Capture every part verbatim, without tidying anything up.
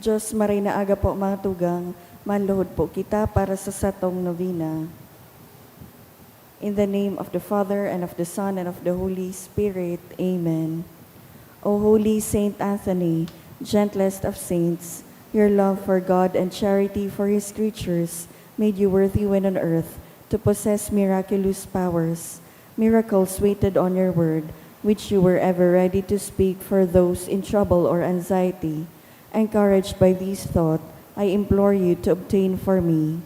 Diyos, maray na aga po, mga tugang, manluhod po kita para sa satong novena. In the name of the Father, and of the Son, and of the Holy Spirit. Amen. O Holy Saint Anthony, gentlest of saints, your love for God and charity for His creatures made you worthy when on earth to possess miraculous powers. Miracles waited on your word, which you were ever ready to speak for those in trouble or anxiety. Encouraged by these thoughts, I implore you to obtain for me.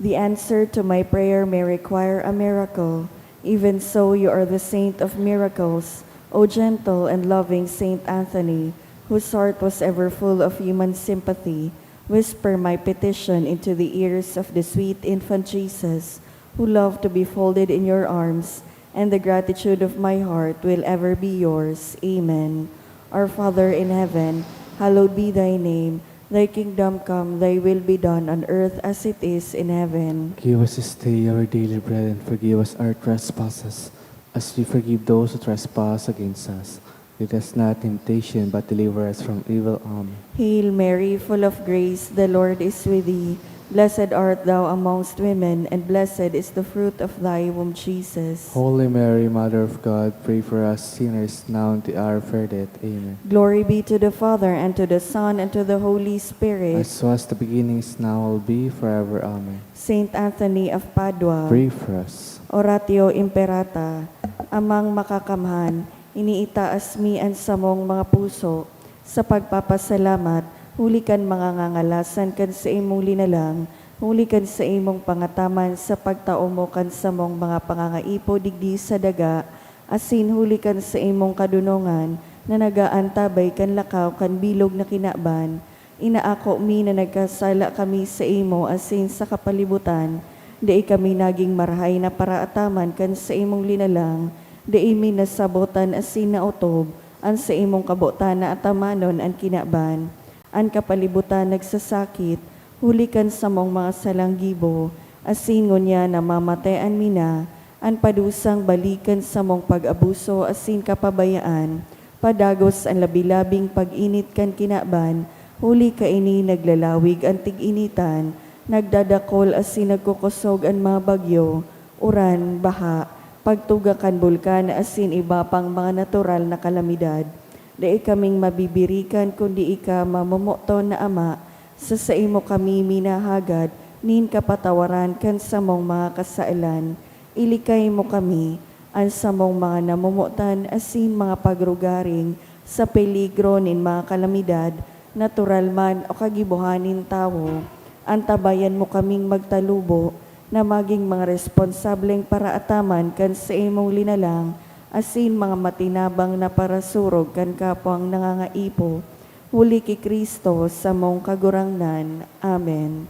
The answer to my prayer may require a miracle. Even so, you are the saint of miracles, O gentle and loving Saint Anthony, whose heart was ever full of human sympathy. Whisper my petition into the ears of the sweet infant Jesus, who loved to be folded in your arms, and the gratitude of my heart will ever be yours. Amen. Our Father in heaven, hallowed be thy name. Thy kingdom come, thy will be done on earth as it is in heaven. Give us this day our daily bread, and forgive us our trespasses, as we forgive those who trespass against us. Lead us not temptation, but deliver us from evil. Amen. Hail Mary, full of grace, the Lord is with thee. Blessed art thou amongst women, and blessed is the fruit of thy womb, Jesus. Holy Mary, Mother of God, pray for us sinners, now and at the hour of our death. Amen. Glory be to the Father, and to the Son, and to the Holy Spirit. As was the beginning, is now, will be, forever. Amen. Saint Anthony of Padua. Pray for us. Oratio Imperata. Amang Makakamhan, iniitaas mi an samong mga puso sa pagpapasalamat huli kan mga ngangalasan kan saimong linalang, huli kan saimong pangataman sa pagtao mo kan samong mga pangangaipo digdi sa daga, asin huli kan saimong kadonongan na nag-aantabay kan lakaw kan bilog na kinaban. Inaako mi na nagkasala kami saimo asin sa kapalibutan, dai kami nagin marahay na paraataman kan saimong linalang, dai mi nasabotan asin naotob an saimong kabotan na atamanon an kinaban. An kapalibutan nagsasakit huli kan samong mga salang gibo, asin ngunyan namamatean mi na, an padusang balik kan samong pag-abuso asin kapabayaan, padagos an labi-labing pag-init kan kinaban, huli kaini naglalawig an tig-initan, nagdadakol asin nagkukosog an mga bagyo, uran, baha, pagtuga kan bulkan asin iba pang mga natural na kalamidad. Dai kaming mabibirikan kundi ika, mamomoton na Ama, sa saimo kami minahagad nin kapatawaran kan samong mga kasalan. Ilikay mo kami, an samong mga namomotan asin mga pagrugaring sa peligro nin mga kalamidad, natural man o kagibohan nin tawo. Antabayan mo kaming magtalubo na magin mga responsableng paraataman kan saimong linalang asin mga matinabang na parasurog kan kapwang nangangaipo, huli ki Cristo, samong Kagurangnan. Amen.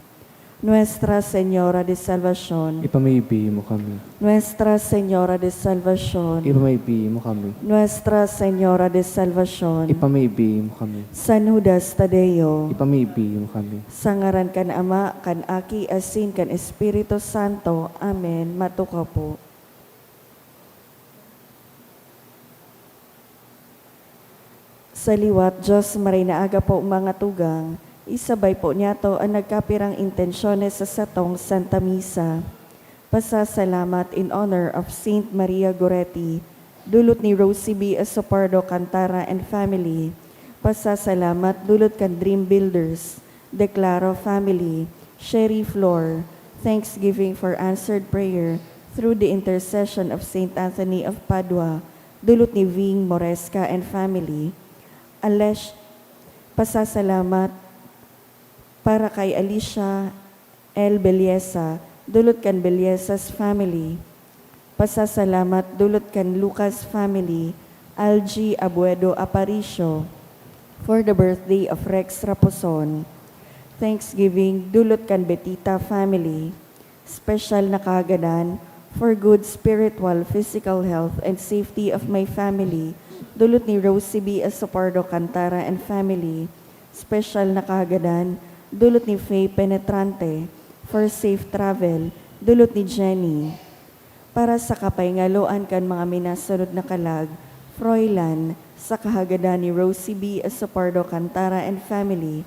Nuestra Señora de Salvacion. Ipamibi mo kami. Nuestra Señora de Salvacion. Ipamibi mo kami. Nuestra Señora de Salvacion. Ipamibi mo kami. San Judas Tadeo. Ipamibi mo kami. Sa ngaran kan Ama, kan Aki, asin kan Espiritu Santo. Amen. Matukaw po. Sa liwat, Diyos, maray na aga po, mga tugang, isabay po niyato an nagkapirang intensyones sa satong Santa Misa. Pasasalamat in honor of Saint Maria Goretti, dulot ni Rosie B. Asopardo Cantara and family. Pasasalamat dulot kan Dream Builders, Declaro family, Sherry Flor, thanksgiving for answered prayer through the intercession of Saint Anthony of Padua, dulot ni Ving Moresca and family. Alesh, pasasalamat para kay Alicia L. Belleza, dulot kan Bellezas family. Pasasalamat dulot kan Lucas family, Algie Abuedo Aparicio, for the birthday of Rex Raposon. Thanksgiving dulot kan Betita family. Special na kahagadan for good spiritual, physical health and safety of my family, dulot ni Rosie B. Asopardo Cantara and family. Special na kahagadan, dulot ni Faye Penetrante, for safe travel, dulot ni Jenny. Para sa kapahingaloan kan mga minasunod na kalag, Froilan, sa kahagadan ni Rosie B. Asopardo Cantara and family,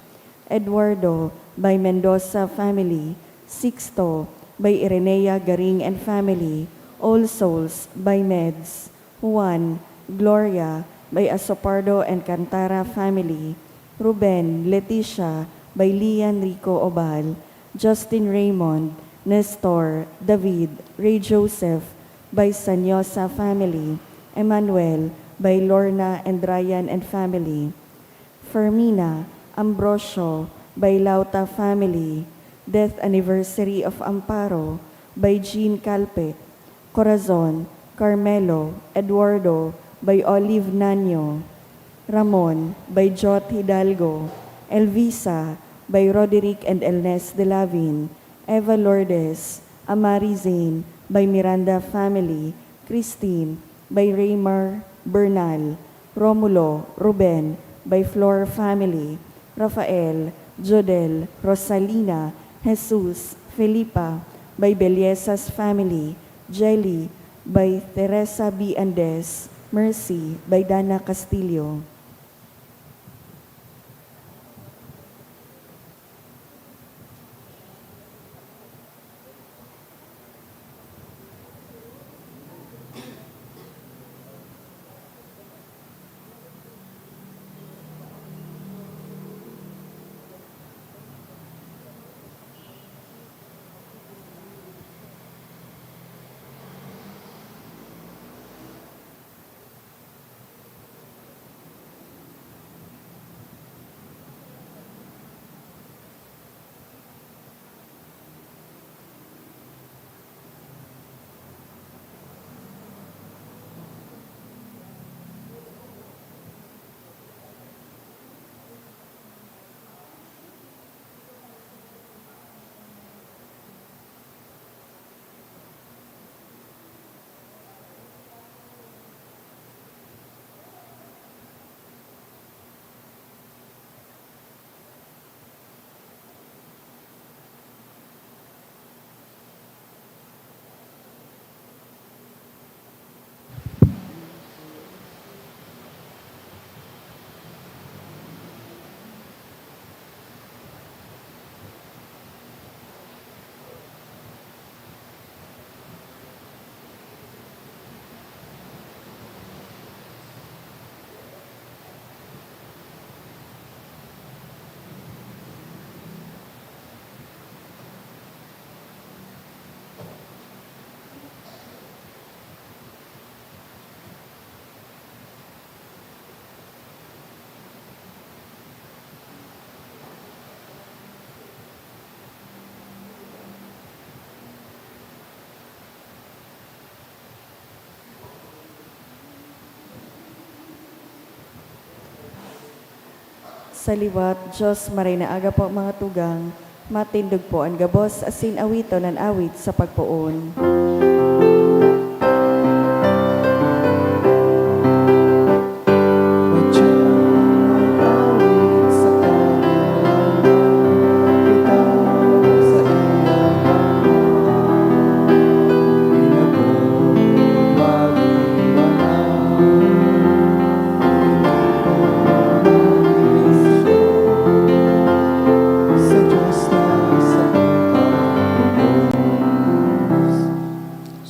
Eduardo, by Mendoza family, Sixto, by Irenea Garing and family, All Souls, by Meds, Juan, Gloria, by Asopardo and Cantara family, Ruben, Leticia, by Lian Rico Obal, Justin Raymond, Nestor, David, Ray Joseph, by Sanyosa family, Emmanuel, by Lorna and Ryan and family, Fermina, Ambrosio, by Lauta family, death anniversary of Amparo, by Jean Calpe, Corazon, Carmelo, Eduardo, by Olive Nanyo, Ramon, by Jot Hidalgo, Elvisa, by Roderick and Elnes Delavin, Eva Lourdes, Amari Zane, by Miranda family, Christine, by Raymar Bernal, Romulo, Ruben, by Flor family, Rafael, Jodel, Rosalina, Jesus, Felipa, by Bellezas family, Jelly, by Teresa B. Andes, Mercy, by Dana Castillo. Sa liwat, Diyos, maray na aga po, mga tugang, matindog po an gabos asin awiton an awit sa pagpoon.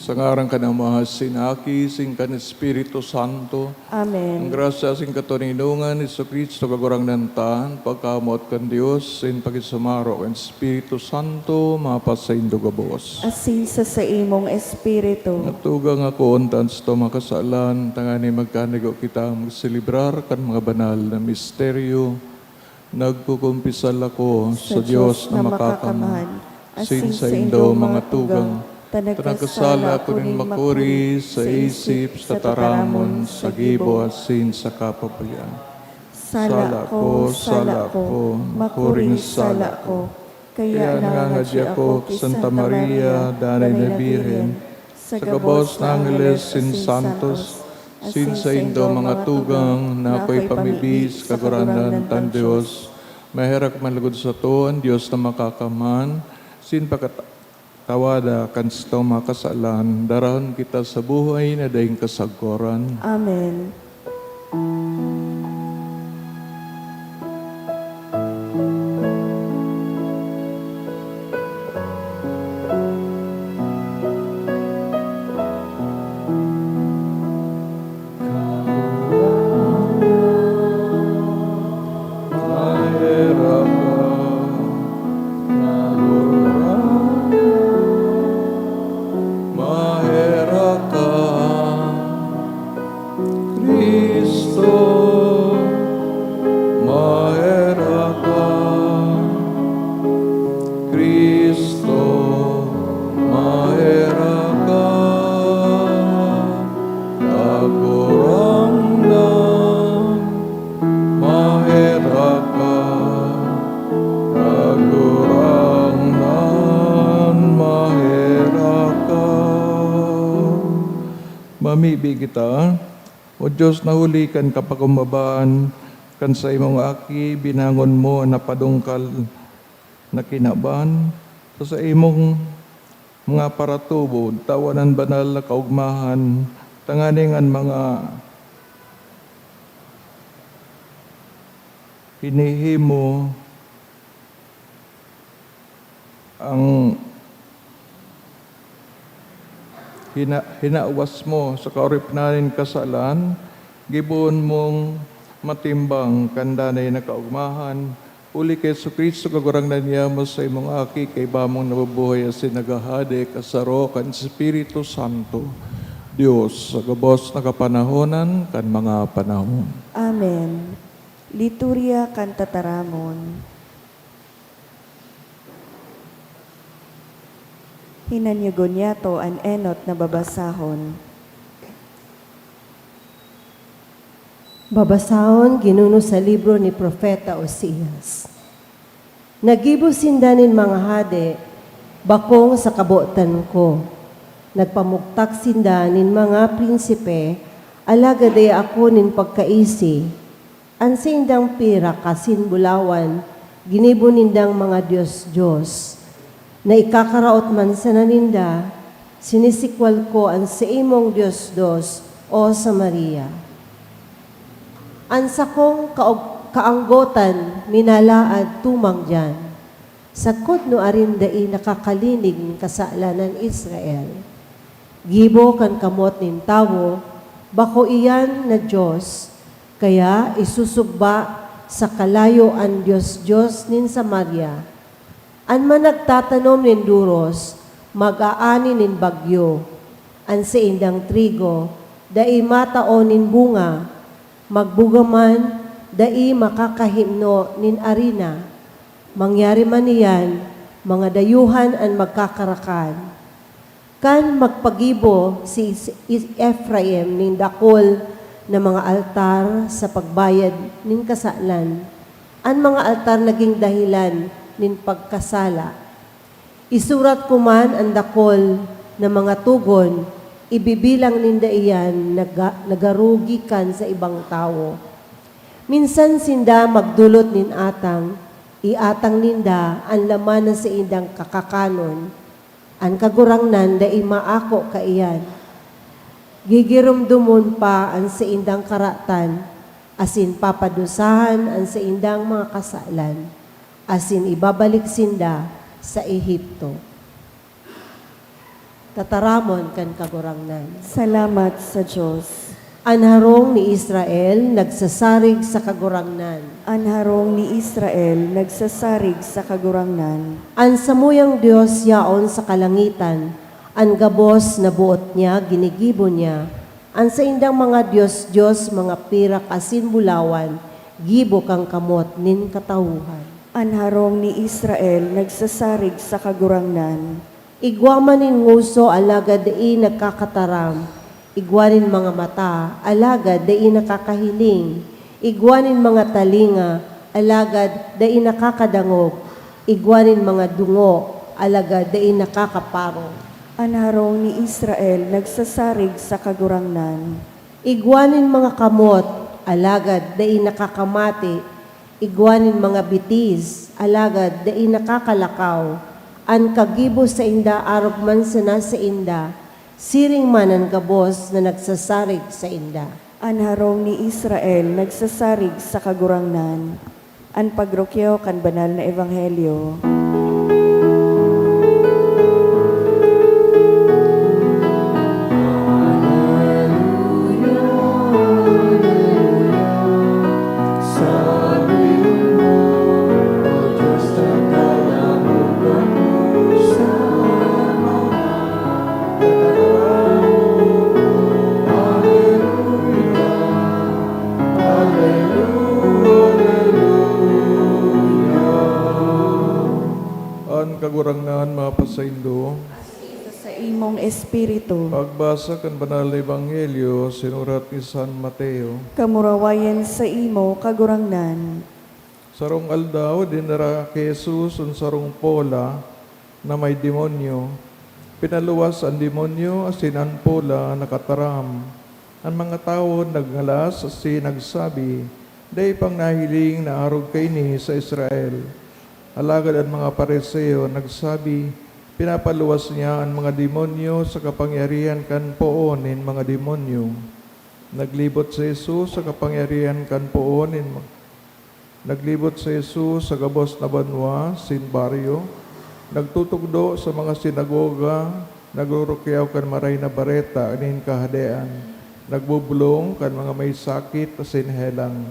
Sa ngaran kan Ama, sin Aki, sin kan Espiritu Santo. Amen. Ang grasya sin katoninongan ni Jesu-Cristo, Kagurangnan ta, an pagkamoot kan Dios, sin pakisumaro kan Espiritu Santo, mapasaindo gabos. Asin sa saimong espiritu. Mga tugang, akoon ta an sato mga kasalan, tanganing magkanigo kita magselebrar kan mga banal na misteryo. Nagkukumpisal ako sa Dios na Makakamhan, asin saindo, mga tugang, ta nagkasala ako nin makuri sa isip, sa tataramon, sa gibo, asin sa kapabayaan. Sala ko, sala ko, makuring sala ko. Kaya nangangadyi ako ki Santa Maria, Danay na Birhen, sa gabos na angheles asin santos, asin saindo mga tugang, na akoy pamibi sa Kagurangnan tang Dios. Maherak man logod sato an Dios na Makakamhan, sin pagkata-, Tawada kan satong mga kasalan, darahon kita sa buhay na daing kasagkoran. Amen. Cristo, maherak ka. Cristo, maherak ka. Kagurangnan, maherak ka. Kagurangnan, maherak ka. Mamibi kita. O Dios na huli kan kapakumbabaan kan saimong Aki, binangon mo an napadungkal na kinaban. Sa saimong mga paratubod, tawan an banal na kaogmahan, tanganing an mga hinihimo ang hina-, hinawas mo sa kaoripnan nin kasalan, gibohon mong matimbang kan danay na kaogmahan, huli ki Jesu-Cristo, Kagurangnan niya, mo sa imong Aki, kaiba mong nabubuhay asin naghahade, kasaro kan Espiritu Santo, Dios, sa gabos na kapanahonan kan mga panahon. Amen. Liturya kan Tataramon. Hinanyogon niyato an enot na babasahon. Babasahon ginuno sa libro ni Profeta Oseas. Naggibo sinda nin mga hade bakong sa kabotan ko. Nagpamugtak sinda nin mga prinsipe, alagad dai ako nin pagkaisi. An saindang pirak asin bulawan ginibo nindang mga dios-dios, na ikakaraot man sana ninda, sinisikwal ko an saimong dios-dios, O Samaria. An sakong kaog-, kaanggotan minalaad tumang diyan, sagkod nuarin dai nakakalinig nin kasalan an Israel. Gibo kan kamot nin tawo, bako iyan na Dios, kaya isusugba sa kalayo an dios-dios nin Samaria. An managtatanom nin doros mag-aani nin bagyo, an saindang trigo dai matao nin bunga, magbuga man, dai makakahimno nin arina. Mangyari man iyan, mga dayuhan an magkakarakan. Kan magpagibo si Is-, Is-, Efraim nin dakul na mga altar sa pagbayad nin kasalan, an mga altar nagin dahelan nin pagkasala. Isurat ko man an dakul na mga togon, ibibilang ninda iyan na ga-, na garo gikan sa ibang tawo. Minsan sinda magdolot nin atang, iatang ninda an laman na saindang kakakanon. An Kagurangnan dai maako kaiyan. Gigiromdomon pa an saindang karatan, asin papadusahan an saindang mga kasalan, asin ibabalik sinda sa Egipto. Tataramon kan Kagurangnan. Salamat sa Dios. An harong ni Israel nagsasarig sa Kagurangnan. An harong ni Israel nagsasarig sa Kagurangnan. An samuyang Dios yaon sa kalangitan, an gabos na boot niya ginigibo niya. An saindang mga dios-dios, mga pirak asin bulawan, gibo kan kamot nin katawohan. An harong ni Israel nagsasarig sa Kagurangnan. Igwa man nin ngoso, alagad dai nagkakataram. Igwa nin mga mata, alagad dai nakakahiling. Igwa nin mga talinga, alagad dai nakakadangog. Igwa nin mga dungo, alagad dai nakakaparong. An harong ni Israel nagsasarig sa Kagurangnan. Igwa nin mga kamot, alagad dai nakakamati. Igwa nin mga bitis, alagad dai nakakalakaw. An kagibo sainda arog man sana sainda, siring man an gabos na nagsasarig sainda. An harong ni Israel nagsasarig sa Kagurangnan. An pagrukyaw kan banal na ebanghelyo. An Kagurangnan mapasaindo. Sa imong espiritu. Pagbasa kan Banal na Ebanghelyo sinurat ni San Mateo. Kamurawayan sa imo, Kagurangnan. Sarong aldaw, dinara ki Jesus an sarong pola na may demonyo. Pinaluwas an demonyo asin an pola nakataram. An mga tawo nagngalas asin nagsabi, "Dai pang nahiling na arog kaini sa Israel." Alagad an mga Fariseo nagsabi, "Pinapaluwas niya an mga demonyo sa kapangyarihan kan poon nin mga demonyo." Naglibot si Jesus sa kapangyarihan kan poon nin ma-, naglibot si Jesus sa gabos na banwa, sin baryo, nagtutukdo sa mga sinagoga, nagrurukyaw kan Maray na Bareta nin Kahadean, nagbobolong kan mga may sakit asin helang.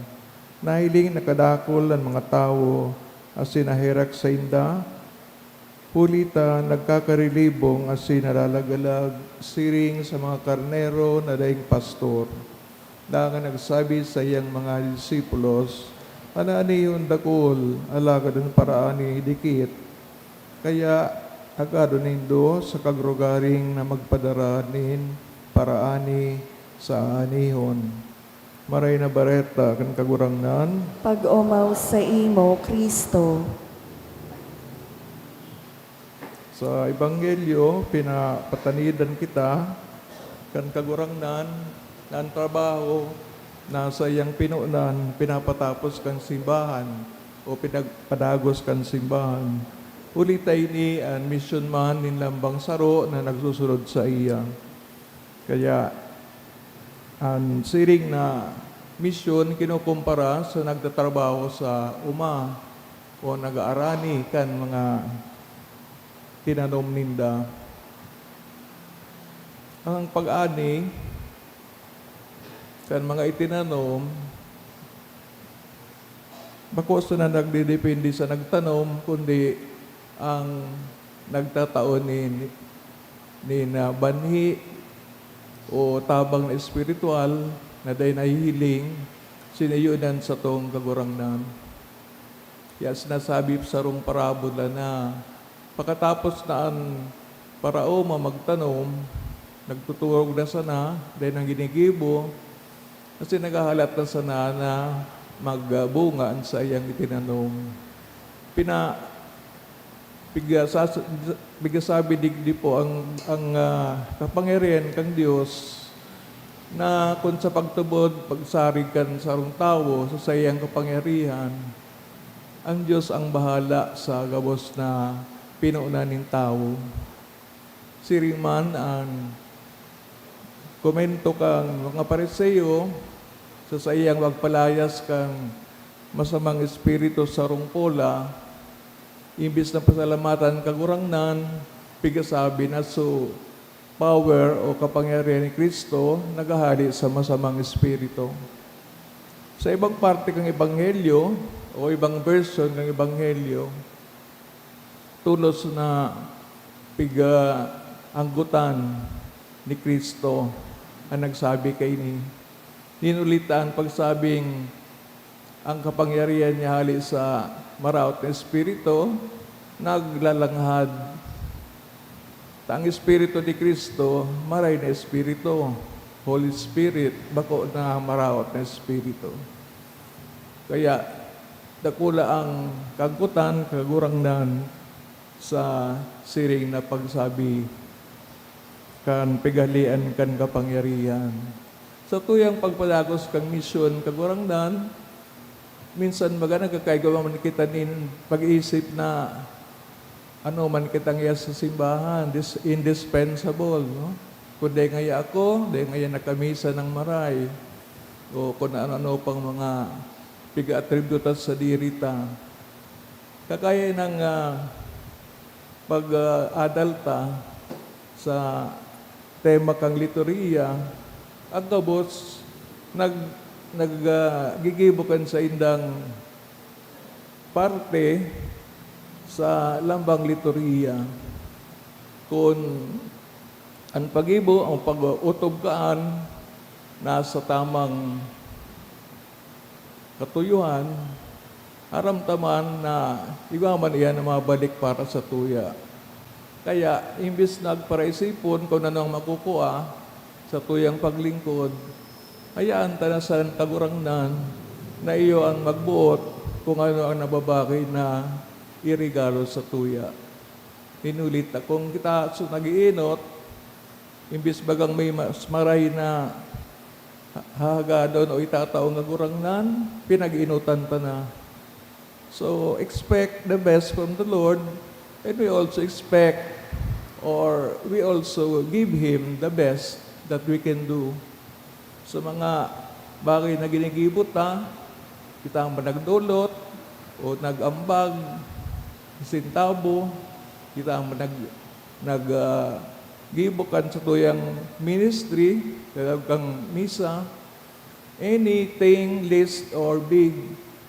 Nahiling na kadakul an mga tawo asin naherak sainda, huli ta nagkakarilibong asin nalalagalag siring sa mga karnero na daing pastor. Dangan nagsabi sa saiyang mga disipulos, "An aanihon dakul, alagad an paraani dikit. Kaya agadon nindo sa kagrugaring na magpadara nin paraani sa aanihon." Maray na Bareta kan Kagurangnan. Pag-omaw saimo, Cristo. Sa Ebanghelyo, pinapatanidan kita kan Kagurangnan na an trabaho na saiyang pinonan pinapatapos kan simbahan o pinagpadagos kan simbahan. Huli ta ini an misyon man nin lambang saro na nagsusunod saiya. Kaya, an siring na misyon kinukumpara sa nagtatrabaho sa oma o nag-aarani kan mga tinanom ninda. Ang pag-ani kan mga itinanom, bako sana nagdedepende sa nagtanom, kundi ang nagtatao nin, nin, ah, banhi o tabang na espiritual na dai nahihiling, sinayo nan satong Kagurangnan. Kaya sinasabi sa sarong parabola na pakatapos na an paraoma magtanom, nagtuturog na sana, dai na ginigibo, asin naghahalat na sana na magbunga an saiyang itinanom. Pina-, pigasas-, pigasabi digdi po ang, ang, ah, kapangyarihan kan Dios na kun sa pagtubod, pagsarig kan sarong tawo sa saiyang kapangyarihan, ang Dios ang bahala sa gabos na pinonan nin tawo. Siring man an komento kan mga Fariseo sa saiyang pagpalayas kan masamang espiritu sa sarong pola, imbes na pasalamatan Kagurangnan, pigasabi na so power o kapangyarihan ni Cristo naghahali sa masamang espiritu. Sa ibang parte kan Ebanghelyo o ibang version kan Ebanghelyo, tolos na pigaanggotan ni Cristo an nagsabi kaini. Nin ulit ta an pagsabing ang kapangyarihan niya hale sa maraot na espiritu, naglalanghad. Ta ang Espiritu ni Cristo, maray na Espiritu, Holy Spirit, bako na maraot na espiritu. Kaya, dakula ang kaanggotan, Kagurangnan, sa siring na pagsabi kan pighalian kan kapangyarihan. Sa tuyang pagpadagos kan misyon, Kagurangnan, minsan baga nagkakaigwa man kita nin pag-iisip na Ano man kitang iya sa simbahan, dis-, indispensable, no? Kung dai ngaya ako, dai ngaya nakamisa ng maray, o kung ano-ano pang mga piga-atributan sa diri ta. Kakaya ng, ah, pag, ah, adal ta sa tema kan liturhiya, ang gabos nag-, nag-, ah, gigibo kan saindang parte sa lambang liturhiya. Kun an paggibo, ang pag-otob kaan, nasa tamang katuyuhan, aram ta man na igwa man iyan na mabalik para sa tuya. Kaya, imbis na paraisipon kun ano an makukua sa tuyang paglingkod, hayaan ta na sa Kagurangnan na iyo ang magboot kun ano ang nababagay na iregalo sa tuya. Hinulit ta, kun kita so nag-iinot, imbis bagang may mas maray na ha-, hahagadon o itatao nga Kagurangnan, pinag-iinotan ta na. So, expect the best from the Lord, and we also expect, or we also give Him the best that we can do. Sa mga bagay na ginigibo ta, kita ang nagdolot o nag-ambag, sentabo, kita ang nag-, nag-, ah, gibo kan satuyang ministry, kan misa, anything, least or big,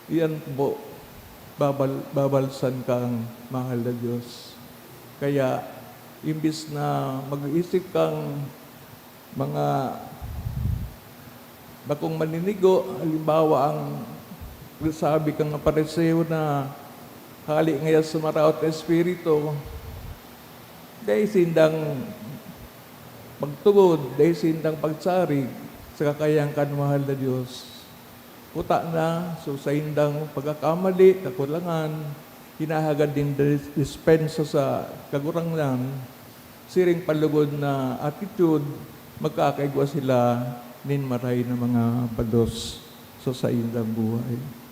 iyan po, babal-, babalsan kang mahal na Diyos. Kaya, imbis na mag-iisip kang mga bakong maninigo, halimbawa, ang sabi kan mga Fariseo na hali ngaya sa maraot na espiritu, dai sindang magtubod, dai sindang pagsarig sa kakayan kan mahal na Diyos. Kuta na, so, saindang pagkakamali, kakulangan, hinahagad nin dis-, dispensa sa Kagurangnan, siring palugod na attitude, magkakaigwa sila nin maray na mga balos sa saindang buhay.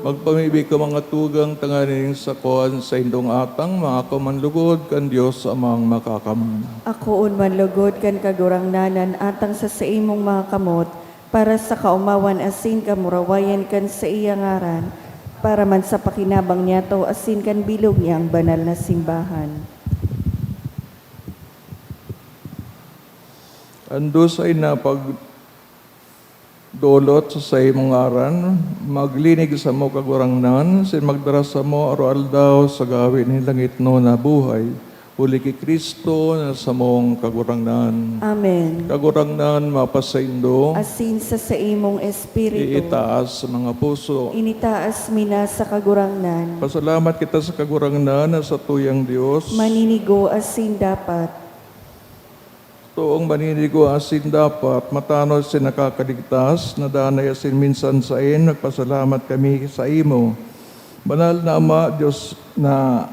Magpamibi ka, mga tugang, tanganing sakon sa indong atang, mga kamanlugod kan Dios Amang Makakamhan. Akoon man lugod kan Kagurangnan an atang sa saimong mga kamot, para sa kaomawan asin kamurawayan kan saiya ngaran, para man sa pakinabang niyato asin kan bilog niyang banal na simbahan. An dusay na pagdolot sa saimong ngaran, maglinig samo, Kagurangnan, asin magdara samo aroaldaw sa gawi nin langitnon na buhay, huli ki Cristo na samong Kagurangnan. Amen. Kagurangnan mapasaindo. Asin sa saimong espiritu. Iitaas sa mga puso. Initaas mi na sa Kagurangnan. Pasalamat kita sa Kagurangnan na satuyang Dios. Maninigo asin dapat. Toong maninigo asin dapat, matanos asin nakakaligtas, na danay asin minsan saen, nagpasalamat kami saimo. Banal na Ama, Dios na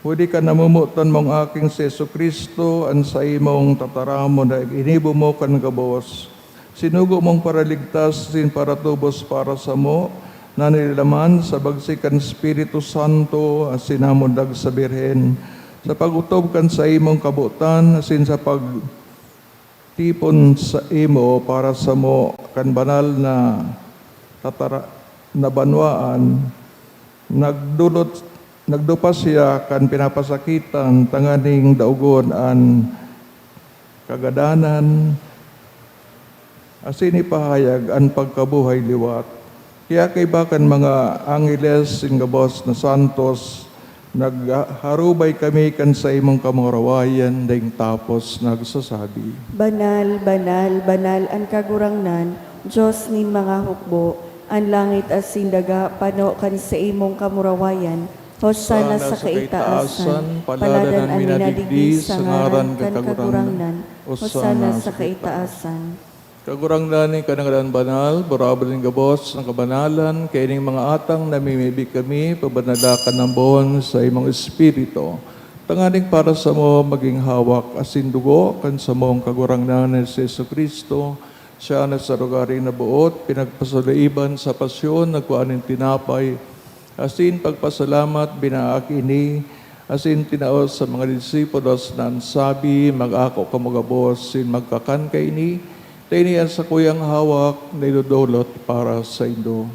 huli kan namomotan mong Aking si Jesu-Cristo, an saimong tataramon na ginibo mo kan gabos. Sinugo mong paraligtas asin paratubos para samo, na nilalaman sa bagsik kan Espiritu Santo asin namundag sa Birhen, sa pag-otob kan saimong kabotan asin sa pagtipon saimo para samo kan banal na tatara-, na banwaan, nagdolot, nagdupa siya kan pinapasakitan tanganing daogon an kagadanan, asin ipahayag an pagkabuhay liwat. Kaya kaiba kan mga angeles nin gabos na santos, nagharubay kami kan saimong kamurawayan, daing tapos nagsasabi, "Banal, banal, banal an Kagurangnan, Dios nin mga hukbo. An langit asin daga pano kan saimong kamurawayan. Hosanna sa kaitaasan. Paladan an minadigdi sa ngaran kan Kagurangnan. Hosanna sa kaitaasan." Kagurangnan, ika na ngadan banal, burabod nin gabos na kabanalan, kaining mga atang namimibi kami, pabanala ka namon sa imong Espiritu, tanganing para samo magin hawak asin dugo kan samong Kagurangnan na si Jesu-Cristo. Siya na sa lugaring naboot, pinagpasaliban sa pasyon, nagkua nin tinapay, asin pagpasalamat, binaak ini, asin tinao sa mga disipulos na an sabi, "Mag-ako kamo gabos, asin magkakan kaini, ta ini an sakuyang hawak na idodolot para saindo."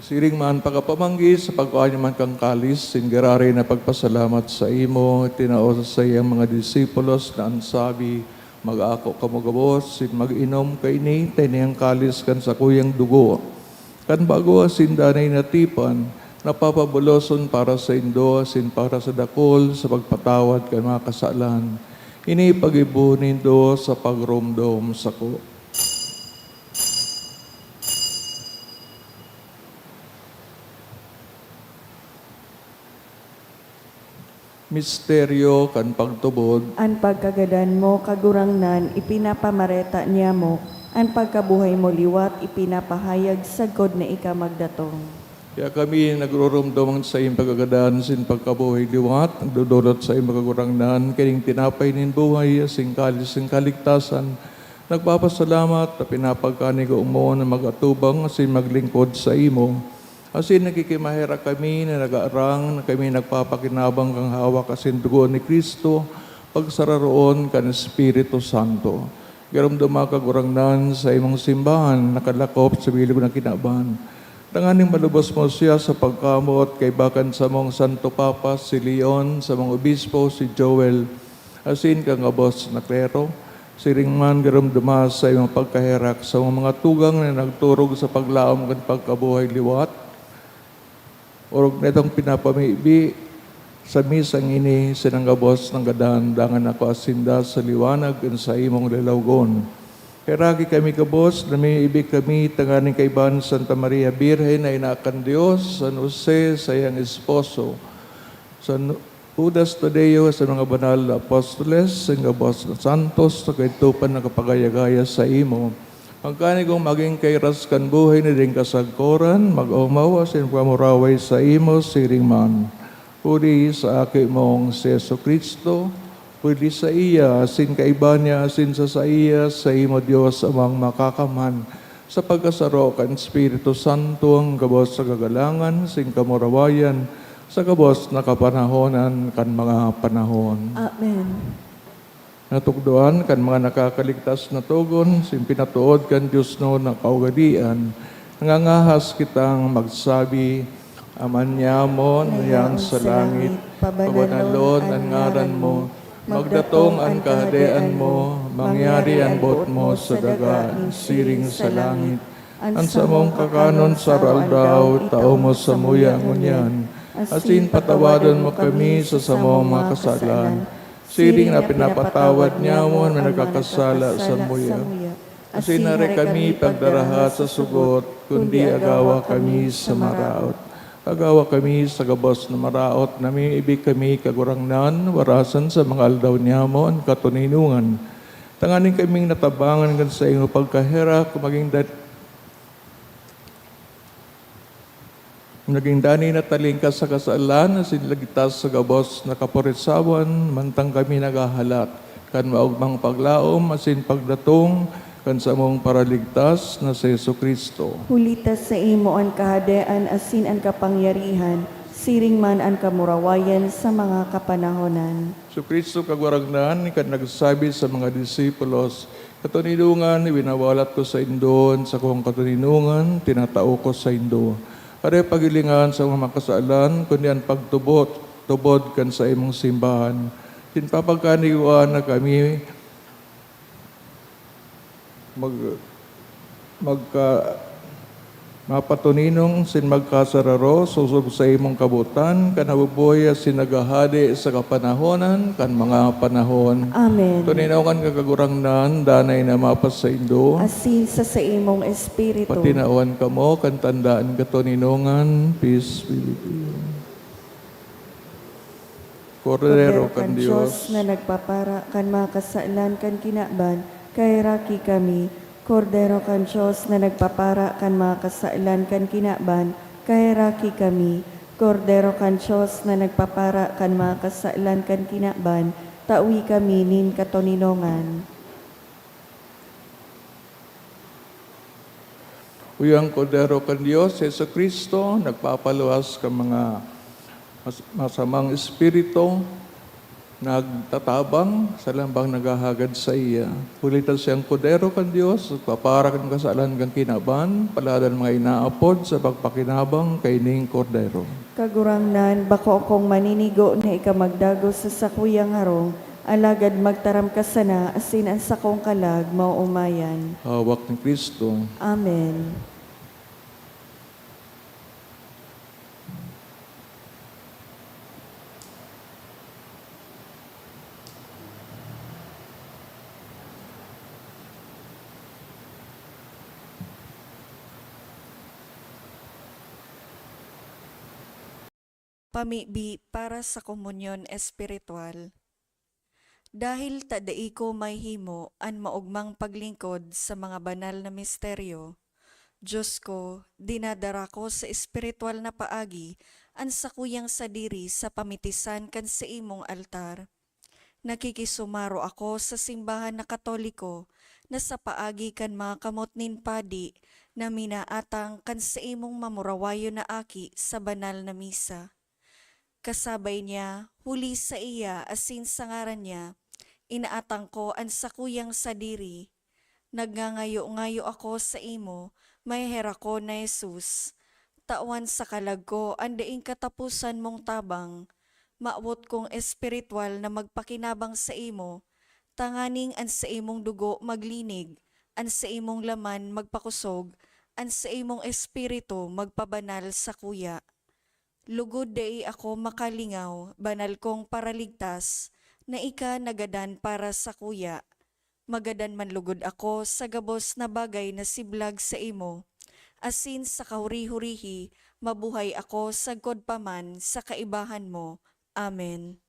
Siring man, pagkapamanggi, sa pagkua niya man kan kalis, asin giraray na pagpasalamat saimo, tinao sa saiyang mga disipulos na an sabi, "Mag-ako kamo gabos, asin mag-inom kaini, ta ini an kalis kan sakuyang dugo, kan bago asin danay na tipan, na papabuloson para saindo asin para sa dakul sa pagpatawad kan mga kasalan. Ini paggibo nindo sa pagromdom sako." Misteryo kan pagtubod. An pagkagadan mo, Kagurangnan, ipinapamareta niamo, an pagkabuhay mo liwat ipinapahayag sagkod na ika magdatong. Kaya kami nagroromdom an saiyang pagkagadan asin pagkabuhay liwat, nagdodolot saimo, Kagurangnan, kining tinapay nin buhay asin kalis nin kaligtasan. Nagpapasalamat ta pinapagkanigo mo na mag-atubang asin maglingkod saimo. Asin nakikimaherak kami na nagaarang na kami nagpapakinabang kan hawak asin dugo ni Cristo, pagsararoon kan Espiritu Santo. Giromdoma, Kagurangnan, saimong simbahan nakalakop sa bilog na kinaban, tanganing malubos mo siya sa pagkamoot kaiba kan samong Santo Papa, si Leon, samong obispo, si Joel, asin kan gabos na klero. Siring man, giromdoma saimong pagkaherak samong mga tugang na nagturog sa paglaom kan pagkabuhay liwat. Orog na itong pinapamibi sa misang ini, sinang gabos na gadan, dangan nakua sinda sa liwanag kan saimong lalawgon. Heraki kami gabos, namimibi kami tanganing kaiba ni Santa Maria Birhen na ina kan Dios, San Jose, saiyang esposo, San Judas Tadeo, sa mga banal na apostoles, sa gabos na santos, sa kaidto pa nakapagaya-gaya saimo. Pagkanigong magin kairas kan buhay na daing kasagkoran, mag-omaw asin pagmuraway saimo siring man. Huli sa Aki mong si Jesu-Cristo, huli saiya, asin kaiba niya, asin sa saiya, saimo, Dios Amang Makakamhan, sa pagkasaro kan Espiritu Santo, an gabos na kagalangan asin kamurawayan, sa gabos na kapanahonan kan mga panahon. Amen. Natukdoan kan mga nakakaligtas na togon, asin pinatood kan diosnon na kaugadian, nangangahas kitang magsabi, Ama niamo na iyan sa langit, pabanalon an ngaran mo, magdatong an kahadean mo, mangyari an boot mo sa daga, siring sa langit. An samong kakanon sa aroaldaw, tao mo samuya ngunyan, asin patawadon mo kami sa samong mga kasalan, siring na pinapatawad niamo an mga nagkakasala samuya. Asin hare kami pagdaraha sa sugot, kundi agawa kami sa maraot. Agawa kami sa gabos na maraot, namimibi kami, Kagurangnan, warasan sa mga aldaw niamo an katoninongan, tanganing kaming natabangan kan saimo pagkaherak, magin dat-, Nagin danay na talingkas sa kasalan asin ligtas sa gabos na kaporisawan, mantang kami naghahalat kan maogmang paglaom asin pagdatong kan samong Paraligtas na si Jesu-Cristo. Huli ta saimo an kahadean asin an kapangyarihan, siring man an kamurawayan sa mga kapanahonan. Jesu-Cristo, Kagurangnan, ika nagsabi sa mga disipulos, "Katoninongan, winawalat ko saindo an sakong katoninongan, tinatao ko saindo." Aray paghilingan sa mga makasalan, kundi an pagtubod, tubod kan saimong simbahan. Asin papagkanigoan na kami mag-, magka-, mapatoninong asin magkasararo, sosog sa imong kabotan, kan nabubuhay asin naghahade sa kapanahonan kan mga panahon. Amen. Toninongan ka, Kagurangnan, danay na mapasaindo. Asin sa saimong espiritu. Patinawan kamo kan tanda nin katoninongan. Peace be with you. Kordero kan Dios na nagpapara kan mga kasalan kan kinaban, kaheraki kami. Kordero kan Dios na nagpapara kan mga kasalan kan kinaban, kaheraki kami. Kordero kan Dios na nagpapara kan mga kasalan kan kinaban, tawi kami nin katoninongan. Uyo an Kordero kan Dios, si Jesu-Cristo, nagpapaluwas kan mga mas-, masamang espiritu, nagtatabang sa lambang naghahagad saiya. Huli ta siya an Kordero kan Dios, nagpapara kan kasalan kan kinaban, palad an mga inaapod sa pagpakinabang kaining Kordero. Kagurangnan, bako akong maninigo na ika magdagos sa sakuyang harong, alagad magtaram ka sana asin an sakong kalag maoomayan. Hawak ni Cristo. Amen. Pamibi para sa komunyon espiritual. Dahil ta dai ko mahihimo an maogmang paglingkod sa mga banal na misteryo, Dios ko, dinadara ko sa espiritual na paagi an sakuyang sadiri sa pamitisan kan saimong altar. Nakikisumaro ako sa simbahan na Katoliko na sa paagi kan mga kamot nin padi na minaatang kan saimong mamurawayon na aki sa banal na misa. Kasabay niya, huli saiya asin sa ngaran niya, inaatang ko an sakuyang sadiri. Nagngangayo-ngayo ako saimo, maheherakon na Jesus, tawan sa kalag ko an daing kataposan mong tabang. Mawot kong espiritual na magpakinabang saimo, tanganing an saimong dugo maglinig, an saimong laman magpakusog, an saimong espiritu magpabanal sakuya. Lugod dai ako makalingaw, banal kong Paraligtas, na ika nagadan para sakuya. Magadan man lugod ako sa gabos na bagay na siblag saimo, asin sa kahuri-hurihi mabuhay ako sagkod pa man sa kaibahan mo. Amen.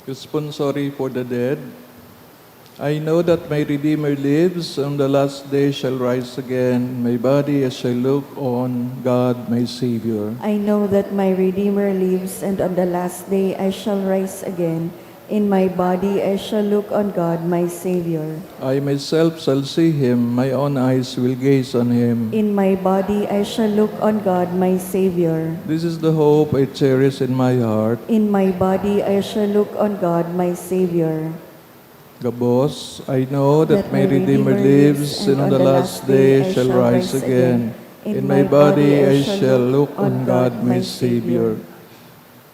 Responsory for the dead. I know that my Redeemer lives, and the last day shall rise again. My body I shall look on God, my Savior. I know that my Redeemer lives, and on the last day I shall rise again. In my body I shall look on God, my Savior. I myself shall see him, my own eyes will gaze on him. In my body I shall look on God, my Savior. This is the hope I cherish in my heart. In my body I shall look on God, my Savior. Gabos, I know that my Redeemer lives, and on the last day I shall rise again. In my body I shall look on God, my Savior.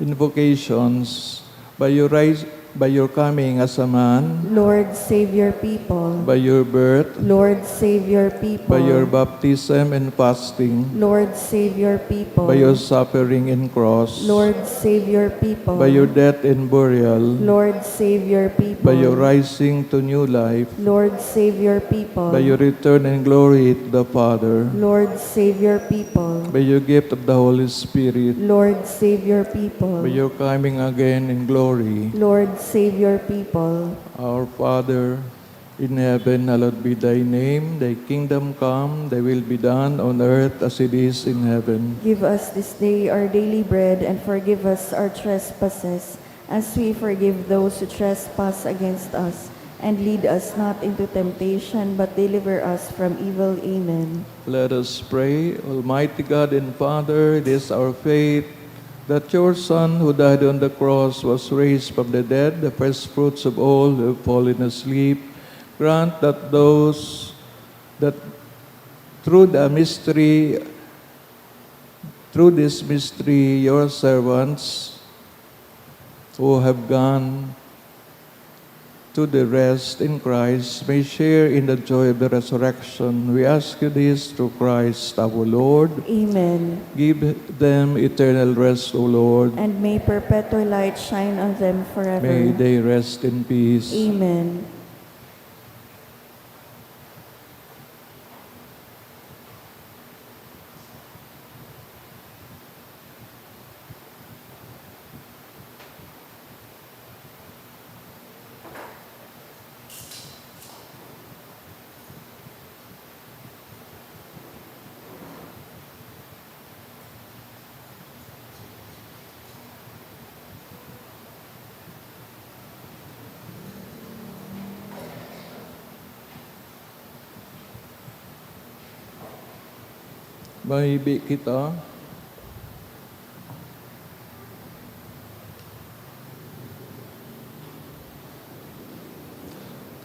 Invocations. By your rise, by your coming as a man. Lord, save your people. By your birth. Lord, save your people. By your baptism and fasting. Lord, save your people. By your suffering and cross. Lord, save your people. By your death and burial. Lord, save your people. By your rising to new life. Lord, save your people. By your return in glory to the Father. Lord, save your people. By your gift of the Holy Spirit. Lord, save your people. By your coming again in glory. Lord, save your people. Our Father in heaven, hallowed be thy name. Thy kingdom come, thy will be done on earth as it is in heaven. Give us this day our daily bread, and forgive us our trespasses, as we forgive those who trespass against us. And lead us not into temptation, but deliver us from evil. Amen. Let us pray. Almighty God and Father, it is our faith that your Son, who died on the cross, was raised from the dead, the first fruits of all who have fallen asleep. Grant that those that through the mystery, through this mystery, your servants who have gone to the rest in Christ may share in the joy of the resurrection. We ask you this through Christ our Lord. Amen. Give them eternal rest, O Lord. And may perpetual light shine on them forever. May they rest in peace. Amen. Mahibi kita.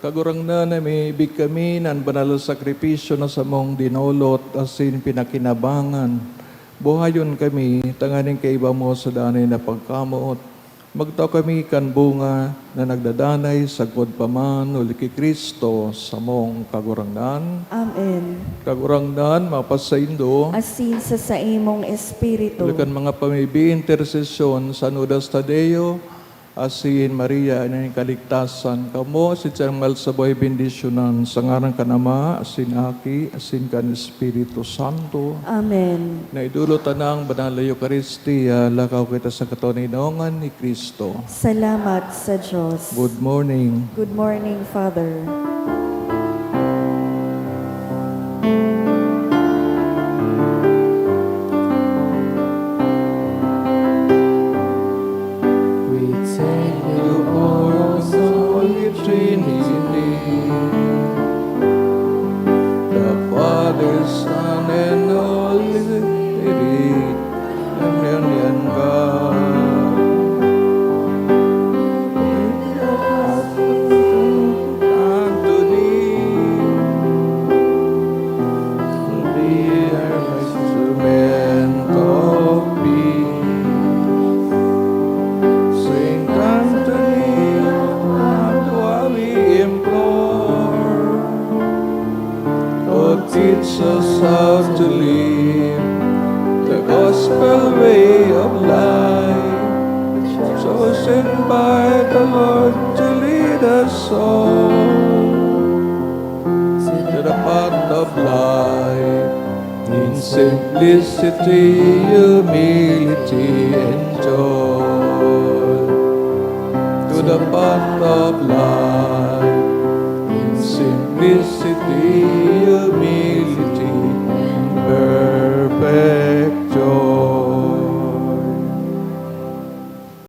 Kagurangnan, namihibig kami na an banal na sakripisyo na samong dinolot asin pinakinabangan, buhayon kami tanganing kaiba mo sa danay na pagkamoot. Magtao kami kan bunga na nagdadanay sagkod pa man huli ki Cristo, samong Kagurangnan. Amen. Kagurangnan, mapasaindo. Asin sa saimong espiritu. Huli kan mga pamibi, intersesyon San Judas Tadeo, asin Maria, ina nin kaligtasan, kamo asin siya nagmahal sa buhay bendisyonan, sa ngaran kan Ama, asin Aki, asin kan Espiritu Santo. Amen. Naidulot ta na ang banal na Eukaristia, lakaw kita sa katoninongan ni Cristo. Salamat sa Diyos. Good morning. Good morning, Father. We thank you, O Holy Trinity, the Father, Son, and Holy Spirit, and union God. Unto thee, we are instrument of peace. Saint Anthony of Padua we implore, to teach us how to live the gospel way of life, chosen by the Lord to lead us all to the path of life, in simplicity, humility, and joy. To the path of life. In simplicity, you'll meet